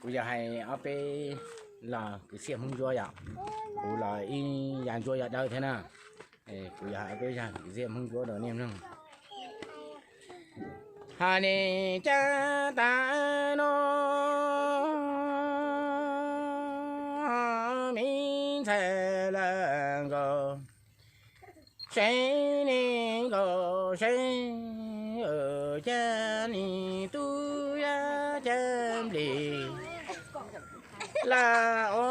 Kuv yog hais ob peb los kwv txhiaj Hmoob Ntsuab yom, kuv los ib yam Ntsuab yog dawb thiab na. Kuv yog hais ob peb zag kwv txhiaj Hmoob Ntsuab rau nej mloog. Hais nej caj tas no, me ntxhais lawm nkaus, seb nej nkaus seb, cas nej tub yab caj nplis lam ua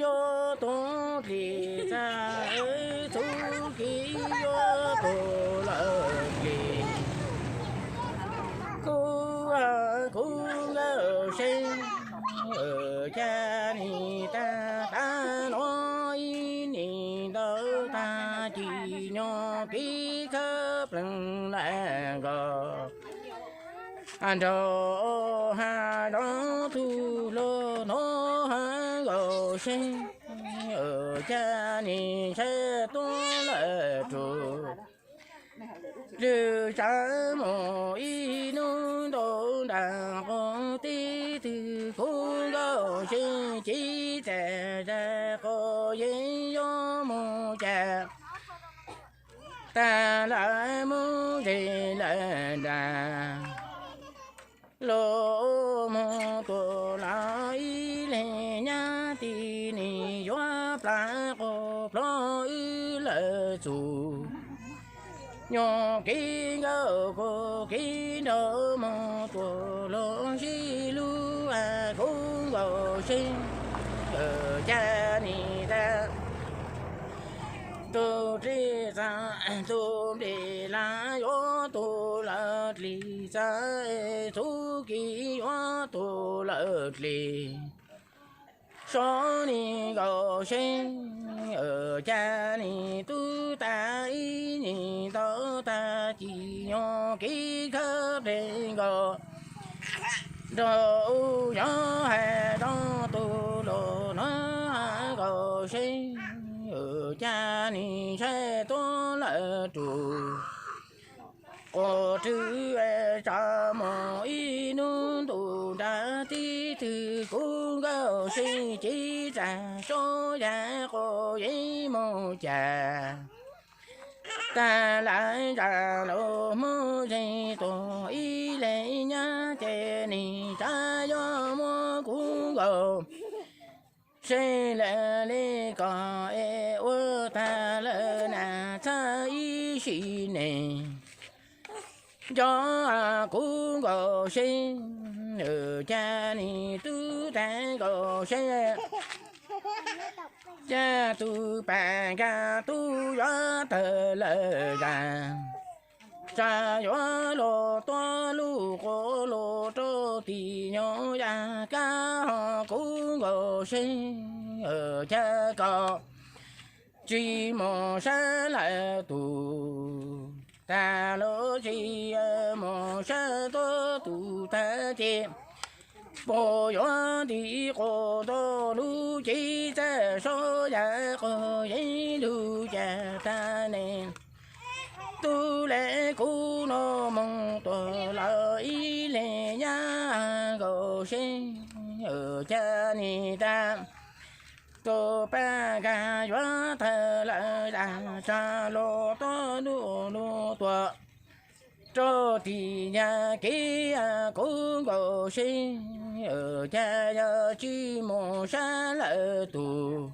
yuav tus dlis txaj, txuj kev yuav tus lawm dlis. Kuv, kuv nkauj seb, cas nej tag tag no ib nim ntau tag ci nyog kev khawb plees lawm nkaus. Nrog hais rau tus hluas no hais nkaus seb, cas nej ntshai tuaj lawm rau lwm tsav mus ib hnub ntu nram qab teb twg kuv nkauj seb cev txaj zaj qos yeej yuav mus cas. Tag lawm mus ze lawm nram lub mus tua los ib leeg nyab tib neeg yuav plam qos plhob wb lawm txus. Nyuag kev nkauj kuv kev nrog mus tua los sib lub, kuv nkauj seb, cas nej tag tus dlis txaj, tus nplis lam yuav tus lawm dlis txaj, txuj kev yuav tus lawm dlis. Seb nej nkauj seb, cas nej tub tag ib nim ntau tag ci nyog kev khawb plees nkaus. Nrog u yog hais rau tus hluas no hais nkaus seb, cas nej ntshai tuaj lawm rau qos twg tsav mus ib hnub ntu nram teb twg kuv nkauj seb cev txaj seb zaj qos yeej mus cas. Tag lawm zaj los mus ze tuaj ib leeg nyab ces nej tsav yuav muab kuv nkauj seb lawm li ko es ua tag lawm na txhaj ib sim neej. Nco kuv nkauj seb, cas nej tub tag nkauj seb, cas tus pas nkag tub yuav tawg lawm zaj. Tsav yuav los tuaj lub qos los rau tim nyog yaj kab ho kuv nkauj seb, cas koj tsis mus sab lawm tus, tag los tsis mus sab tuaj tus tag ces puas yuav nti qos ntau lub cev txaj seb zaj qos yeej lug cas tag ne. Tub le kuv no mus tuaj lawm ib leeg nyab nkauj seb, cas nej tag tus pas nkag yuav tawg lawm zaj. Tsav los tuaj lub lub tuaj rau tim nyag kev kuv nkauj seb, cas yog tsis mus sab lawm tus,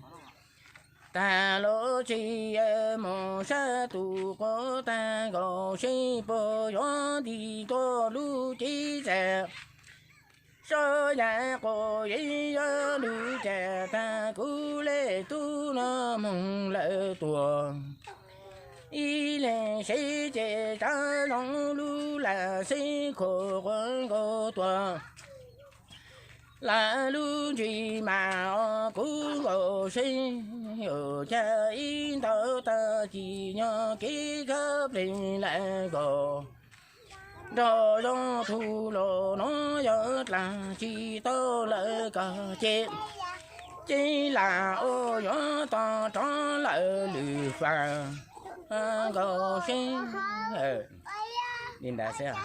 tag los tsis mus sab tus qos tag nkauj seb puas yuav nti tuaj lub cev txaj seb zaj qos yeej yuav lug cas tag. Kuv le tub no mus lawm tuaj ib leeg seb ces tsav zoo lub lam xeb khuam quav nkaus tuaj. Lam lub ntsis mas os kuv nkauj seb, cas ib ntau tag ci nyog kev khawb plees lawm nkaus. Nrog zoo tus hluas no yog dlaag tsis tau lawm koj ces, ces lam ua yuav tog rov lawm lwm fab nkaus seb. Li ntawd xwb.